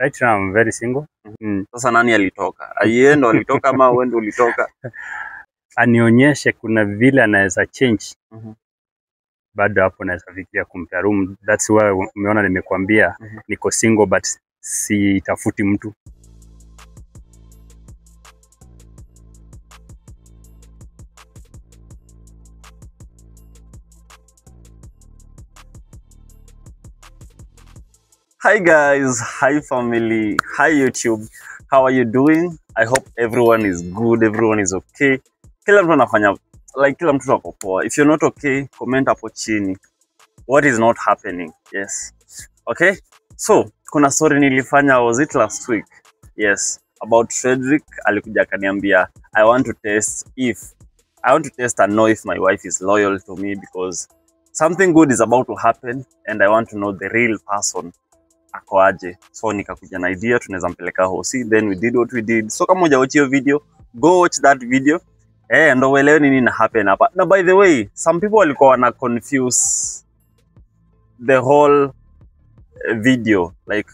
Right now I'm very single. Sasa nani alitoka? Yeye ndo alitoka ama wewe ndo ulitoka? Anionyeshe kuna vile anaweza change. Bado hapo naweza fikiria kumpea room. That's why umeona nimekuambia niko single but sitafuti mtu. Hi guys, hi family, hi YouTube. How are you doing? I hope everyone is good, everyone is okay. Kila mtu anafanya like kila mtu ako poa. If you're not okay, comment hapo chini. What is not happening? Yes. Okay? So, kuna story nilifanya, was it last week? Yes, about Frederick alikuja akaniambia I want to test if I want to test and know if my wife is loyal to me because something good is about to happen and I want to know the real person ako aje. So nikakuja na idea tunaweza mpeleka hosi, then we did what we did. So kama hujawatch hiyo video, go watch that video ndo uelewe nini na happen hapa. Na by the way, some people walikuwa wana confuse the whole video, like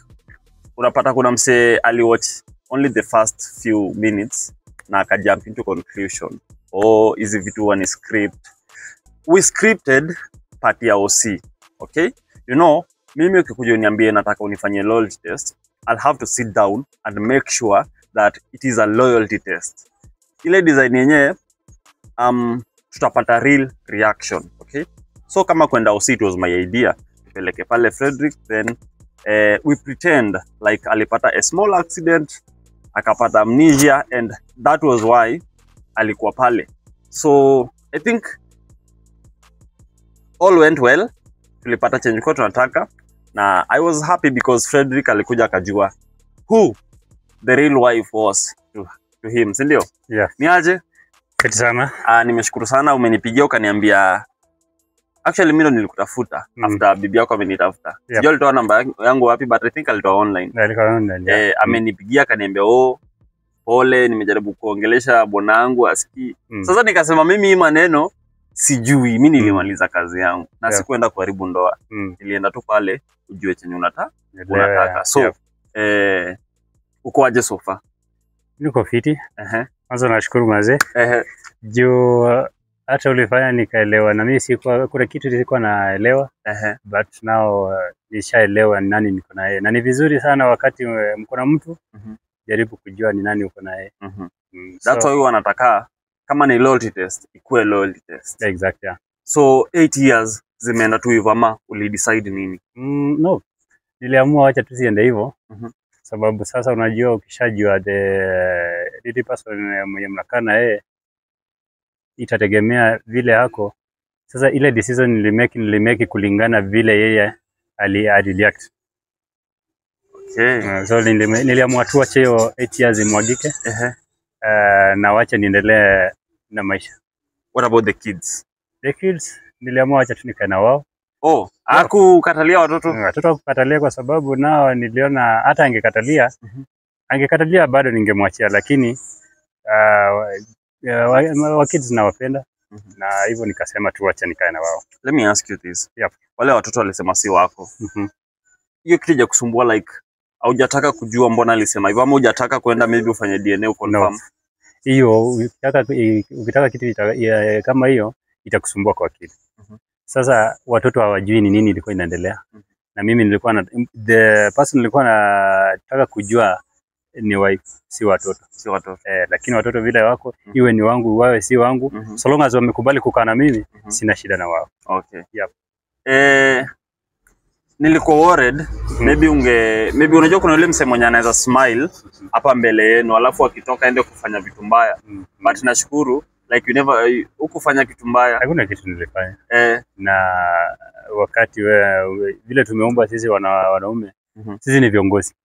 unapata kuna msee aliwatch only the first few minutes na akajump into conclusion, oh hizi vitu huwa ni script. We scripted part ya OC, okay? You know, mimi ukikuja uniambie nataka unifanyie loyalty test, I'll have to sit down and make sure that it is a loyalty test. Ile design yenyewe tutapata real reaction, okay? So kama kwenda OC, it was my idea tupeleke pale Frederick, then we pretend like alipata a small accident, akapata amnesia, and that was why alikuwa pale. So I think all went well, tulipata change kwa tunataka, na I was happy because Frederick alikuja akajua who the real wife was to him, si ndio? Yeah. Ni aje? Kati sana. Nimeshukuru sana umenipigia ukaniambia. Actually mimi ndo nilikutafuta after bibi yako amenitafuta. Sijui alitoa namba yangu wapi, but I think alitoa online. Alikuwa online, yeah. Amenipigia akaniambia oh pole, nimejaribu kuongelesha bwanangu asikii. Sasa nikasema mimi hii maneno sijui, mimi nilimaliza kazi yangu na sikuenda kuharibu ndoa. Nilienda tu pale ujue chenye unataka. So uko aje so far? Niko fiti. Kwanza nashukuru mazee. Juu hata ulifanya nikaelewa, na mimi sikuwa, kuna kitu nilikuwa naelewa. But now nishaelewa ni nani niko naye. Na ni vizuri sana wakati mko na mtu, jaribu kujua ni nani uko naye. That's why wanataka kama ni loyalty test, ikuwe loyalty test. Exactly, yeah. So 8 years zimeenda tu hivyo ama ulidecide nini? No. Niliamua wacha tu siende hivyo. Sababu sasa unajua ukishajua the real person mwenye mnakaa na yeye, itategemea vile yako. Sasa ile decision nilimake kulingana vile yeye ali react. So niliamua tu wache hiyo 8 years imwagike. Na wacha niendelee na maisha. What about the kids? The kids niliamua wacha tu nikae na wao. Oh, hakukatalia watoto? Watoto hakukatalia kwa sababu nao niliona hata angekatalia, angekatalia bado ningemwachia, lakini wa kids nawapenda. Na hivyo nikasema tu wacha nikae na wao. Let me ask you this. Yep. Wale watoto walisema si wako. Hiyo kitu haijakusumbua, like haujataka kujua mbona alisema hivyo ama hujataka kwenda maybe ufanye DNA uconfirm? No. Hiyo ukitaka kitu kama hiyo itakusumbua kwa akili. Sasa watoto hawajui ni nini ilikuwa inaendelea. Na mimi nilikuwa na the person nilikuwa nataka kujua ni wife, si watoto. Si watoto. Lakini watoto vile wako, iwe ni wangu wawe si wangu, so long as wamekubali kukaa na mimi, sina shida na wao. Okay. Yep. Nilikuwa worried maybe unajua kuna yule msemo mwenye anaweza smile hapa mbele yenu alafu akitoka aende kufanya vitu mbaya. But nashukuru like you never hukufanya kitu mbaya. Hakuna kitu nilifanya. Na wakati vile tumeumbwa sisi wanaume, sisi ni viongozi.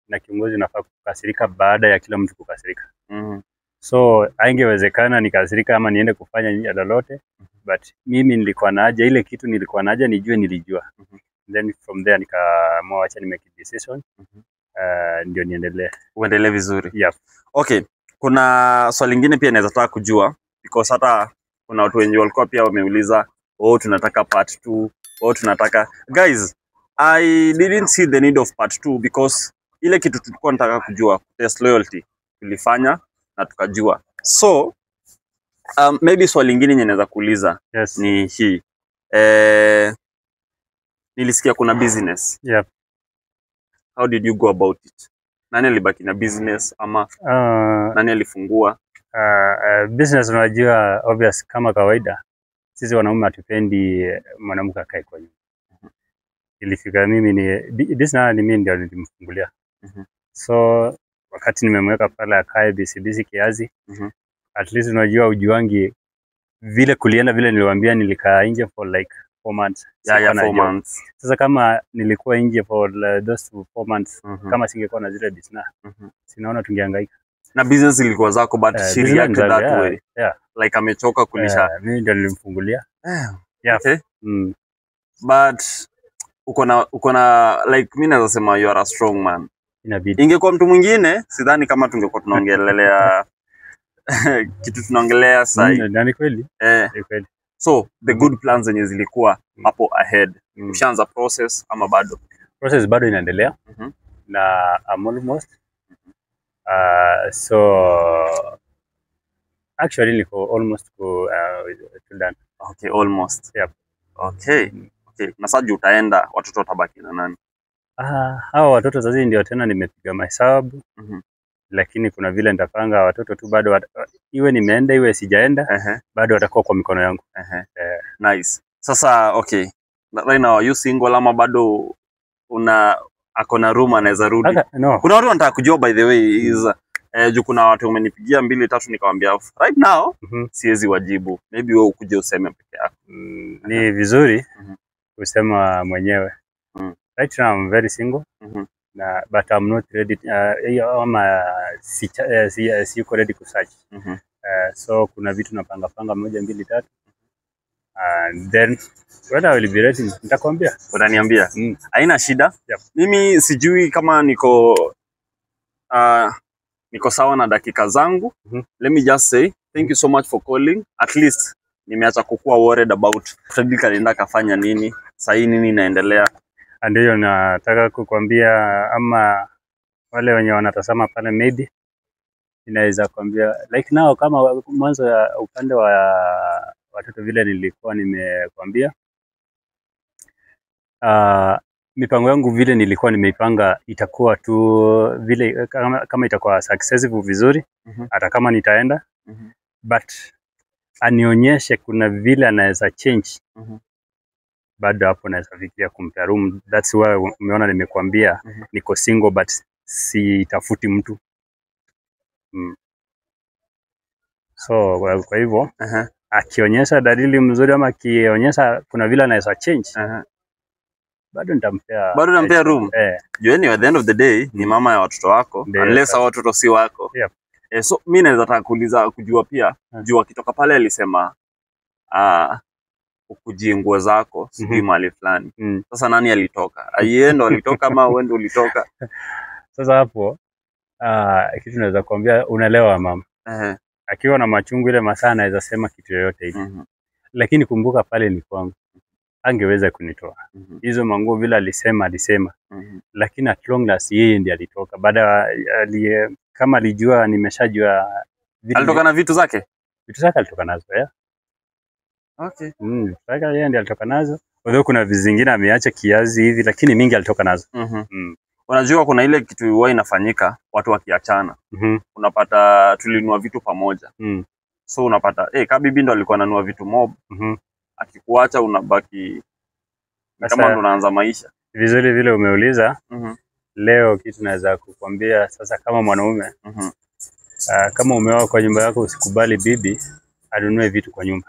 Na kiongozi unafaa kukasirika baada ya kila mtu kukasirika. So haingewezekana nikasirika ama niende kufanya lolote, but mimi nilikuwa na haja ile kitu nilikuwa na haja nijue nilijua. Then from there nikaamua wacha ni make a decision. Ndio niendelee. Uendelee vizuri. Yeah. Okay. Kuna swali lingine pia naweza taka kujua because hata kuna watu wengi walikuwa pia wameuliza, oh tunataka part 2, oh tunataka. Guys, I didn't see the need of part 2 because Ile kitu tulikuwa nataka kujua, test loyalty, tulifanya na tukajua. So maybe swali lingine yenye naweza kuuliza ni hii. Nilisikia kuna business. How did you go about it? Nani alibaki na business ama nani alifungua? Business unajua, obvious, kama kawaida sisi wanaume hatupendi mwanamke akae kwa nyumba. Ilifika mimi ni business, ni mimi ndio nilimfungulia. So wakati nimemweka pale akae busy busy kiasi, at least unajua ujuangi vile kulienda, vile niliwaambia nilikaa nje for like 4 months. Yeah, Sikuwa na 4 job. months. Sasa kama nilikuwa nje for those 4 months, kama singekuwa na zile business, sinaona tungehangaika. Na business ilikuwa zako, but she Business reacted that way. Like amechoka kulisha. Mimi ndio nilimfungulia. Yeah. Okay. But uko na like mimi naweza sema you are a strong man. Inabidi. Ingekuwa mtu mwingine sidhani kama tungekuwa tunaongelelea kitu tunaongelea sasa. Na ni kweli. Ni kweli. So the good plans zenye zilikuwa hapo ahead. Ushaanza process ama bado? Process bado inaendelea. Na I'm almost so actually niko almost to done. Okay, almost. Yep. Okay. Okay. Na sasa utaenda, watoto watabaki na nani? Hawa watoto sasa ndio tena nimepiga mahesabu. Lakini kuna vile nitapanga watoto tu bado iwe nimeenda iwe sijaenda, bado watakuwa kwa mikono yangu. Nice. Sasa okay. Right now are you single ama bado una ako na room anaweza rudi? No. Kuna watu wanataka kujua, by the way, is juu kuna watu wamenipigia 2 3 nikamwambia right now siwezi wajibu. Maybe wewe ukuje useme peke yako. Ni vizuri kusema mwenyewe. Right now I'm very single. Na but I'm not ready, ama siko ready kusearch. So kuna vitu napanga panga 1 2 3. And then when I will be ready nitakwambia. Utaniambia. Haina shida. Yep. Mimi sijui kama niko sawa na dakika zangu. Let me just say thank you so much for calling. At least nimeacha kukua worried about Fredrick alienda kafanya nini, sasa nini inaendelea. Ndio nataka kukwambia, ama wale wenye wanatazama pale maybe inaweza kuambia like now, kama mwanzo ya upande wa watoto vile nilikuwa nimekuambia, mipango yangu vile nilikuwa nimeipanga itakuwa tu vile kama itakuwa successful vizuri, hata kama nitaenda, but anionyeshe kuna vile anaweza change, bado hapo naweza fikiria kumpea room. That's why umeona nimekuambia niko single but sitafuti mtu. So kwa hivyo akionyesha dalili mzuri ama akionyesha kuna vile anaweza change, bado nitampea. Bado nitampea room. Jueni at the end of the day ni mama ya watoto wako, unless hao watoto si wako. Yep. So mimi naweza taka kuuliza kujua pia, juu akitoka pale alisema ukujie nguo zako sijui mahali fulani. Sasa nani alitoka? Yeye ndo alitoka ama wewe ndo ulitoka? Sasa hapo kitu naweza kuambia, unaelewa mama. Akiwa na machungu ile masaa anaweza sema kitu yoyote ile. Lakini kumbuka pale ni kwangu. Angeweza kunitoa. Hizo manguo vile alisema. Lakini at long last yeye ndiye alitoka. Baada kama alijua nimeshajua vitu. Alitoka na vitu zake? Vitu zake alitoka nazo, yeah. Okay. Sasa yeye ndiye alitoka nazo. Although kuna vitu zingine ameacha kiasi hivi, lakini mingi alitoka nazo. Unajua kuna ile kitu huwa inafanyika watu wakiachana. Unapata tulinunua vitu pamoja. So unapata kabibi ndo alikuwa ananunua vitu mob. Akikuacha unabaki kama ndo unaanza maisha. Vizuri vile umeuliza. Leo kitu naweza kukwambia sasa kama mwanaume, kama umeoa kwa nyumba yako usikubali bibi anunue vitu kwa nyumba.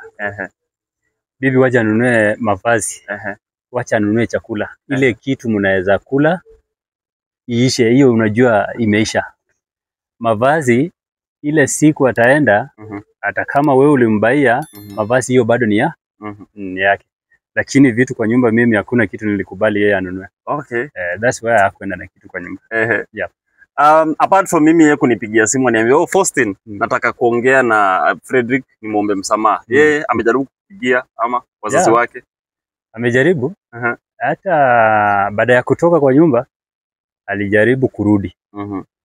Bibi wacha anunue mavazi, wacha anunue chakula. Ile kitu mnaweza kula iishe, hiyo unajua imeisha. Mavazi ile siku ataenda, hata kama wewe ulimbaia mavazi hiyo bado ni ya ni yake. Lakini vitu kwa nyumba mimi hakuna kitu nilikubali yeye anunue. Okay. That's why hakwenda na kitu kwa nyumba. Yeah. Apart from mimi yeye kunipigia simu aniambia, "Oh Faustin, nataka kuongea na Fredrick nimuombe msamaha." Yeye amejaribu kupigia ama wazazi wake? Amejaribu. Hata baada ya kutoka kwa nyumba Alijaribu kurudi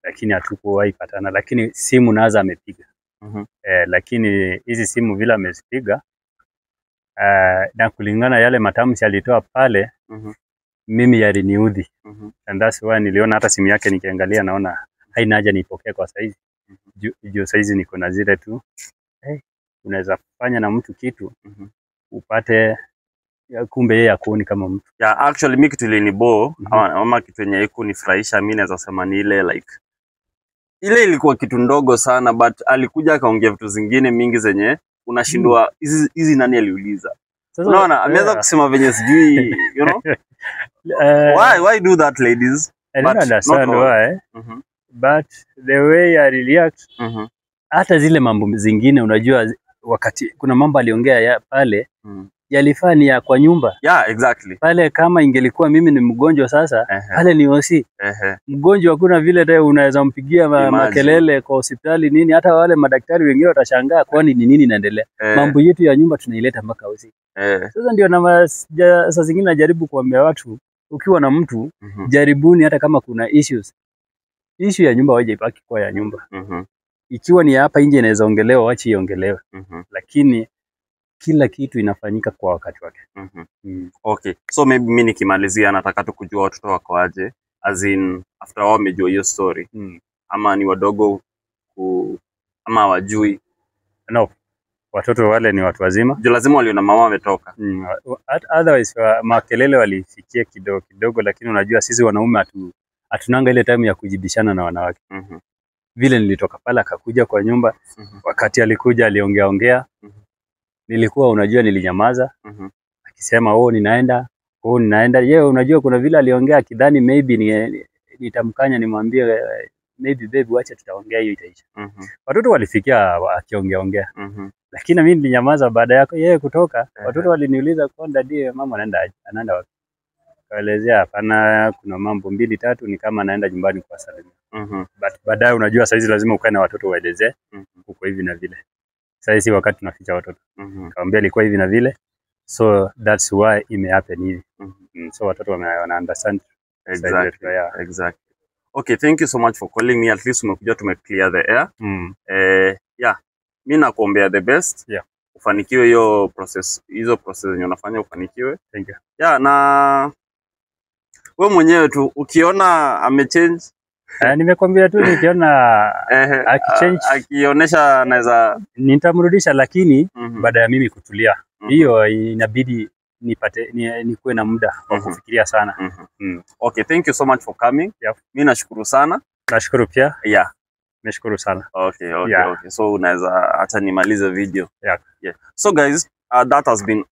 lakini hatukuwahi patana, lakini simu naza amepiga. Lakini hizi simu vile amezipiga na kulingana yale matamshi alitoa pale, mimi yaliniudhi. And that's why niliona hata simu yake nikiangalia naona haina haja nipokee kwa saizi. Juu saizi niko na zile tu unaweza fanya na mtu kitu upate kumbe yeye hakuoni kama mtu. Yeah, actually mi kitu ilinibo ama kitu yenye haikunifurahisha mi naweza sema ni ile like ile ilikuwa kitu ndogo sana, but alikuja akaongea vitu zingine mingi zenye unashindwa hizi nani aliuliza. Unaona, ameanza kusema venye sijui, you know? Why do that, ladies? I don't understand why. But the way I react, hata zile mambo zingine unajua wakati kuna mambo aliongea ya pale yalifaa ni ya kwa nyumba. Yeah, exactly. Pale kama ingelikuwa mimi ni mgonjwa sasa, pale ni hosi. Mgonjwa hakuna vile tena unaweza mpigia makelele kwa hospitali nini, hata wale madaktari wengine watashangaa kwani ni nini inaendelea. Mambo yetu ya nyumba tunaileta mpaka hosi. Sasa ndio na saa zingine najaribu kuambia watu, ukiwa na mtu jaribuni hata kama kuna issues. Issue ya nyumba waje ibaki kwa ya nyumba. Ikiwa ni hapa nje inaweza ongelewa, wache iongelewe. Lakini kila kitu inafanyika kwa wakati wake. Okay. So maybe mimi nikimalizia nataka tu kujua watoto wako aje, as in after wao wamejua hiyo story. Ama ni wadogo ama hawajui. No. Watoto wale ni watu wazima. Juu lazima waliona mama ametoka. Otherwise makelele walifikia kidogo kidogo, lakini unajua sisi wanaume hatunanga ile time ya kujibishana na wanawake. Vile nilitoka pale akakuja kwa nyumba, wakati alikuja aliongea ongea. Nilikuwa unajua nilinyamaza. Akisema oh ninaenda, oh ninaenda. Yeye unajua kuna vile aliongea akidhani maybe nitamkanya nimwambie maybe baby wacha tutaongea hiyo itaisha. Watoto walifikia akiongea ongea. Lakini mimi nilinyamaza baada yako yeye kutoka. Watoto waliniuliza kwa daddy mama anaenda aje? Anaenda wapi? Kaelezea hapana, kuna mambo 2 3 ni kama naenda nyumbani kuwasalimia. But baadaye unajua saizi lazima ukae na watoto waelezee uko hivi na vile. Saizi wakati tunaficha watoto. Kaambia ilikuwa hivi na vile. So that's why ime happen hivi. So watoto wana understand. Exactly. Yeah. Exactly. Okay, thank you so much for calling me. At least umekuja tume clear the air. Yeah. Mimi nakuombea the best. Yeah. Ufanikiwe hiyo process, hizo process zenye unafanya ufanikiwe. Thank you. Yeah, na wewe mwenyewe tu ukiona amechange, nimekwambia tu nikiona akichange, akionyesha naweza nitamrudisha, lakini baada ya mimi kutulia. Hiyo inabidi nipate nikuwe na muda wa kufikiria sana. Okay, thank you so much for coming. Yeah. Mimi nashukuru sana. Nashukuru pia. Yeah. Nashukuru sana. Okay, okay, yeah. Okay. So unaweza hata nimalize video. Yeah. Yeah. So guys, that has been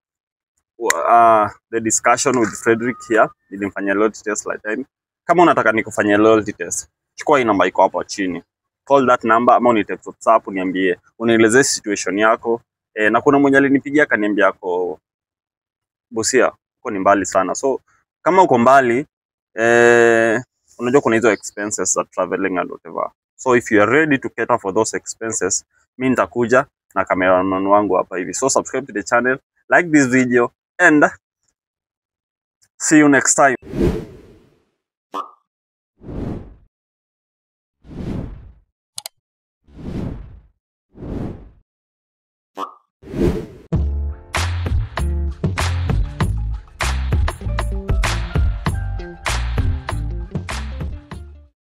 the discussion with Frederick here. Nilimfanyia loyalty test last time. Kama unataka nikufanyia loyalty test, chukua hii namba iko hapo chini. Call that number ama unitext WhatsApp uniambie, unielezee situation yako. Na kuna mwenye alinipigia akaniambia ako Busia, uko ni mbali sana. So kama uko mbali, unajua kuna hizo expenses za traveling and whatever. So if you are ready to cater for those expenses, mimi nitakuja na cameraman wangu hapa hivi. So subscribe to the channel, like this video and see you next time.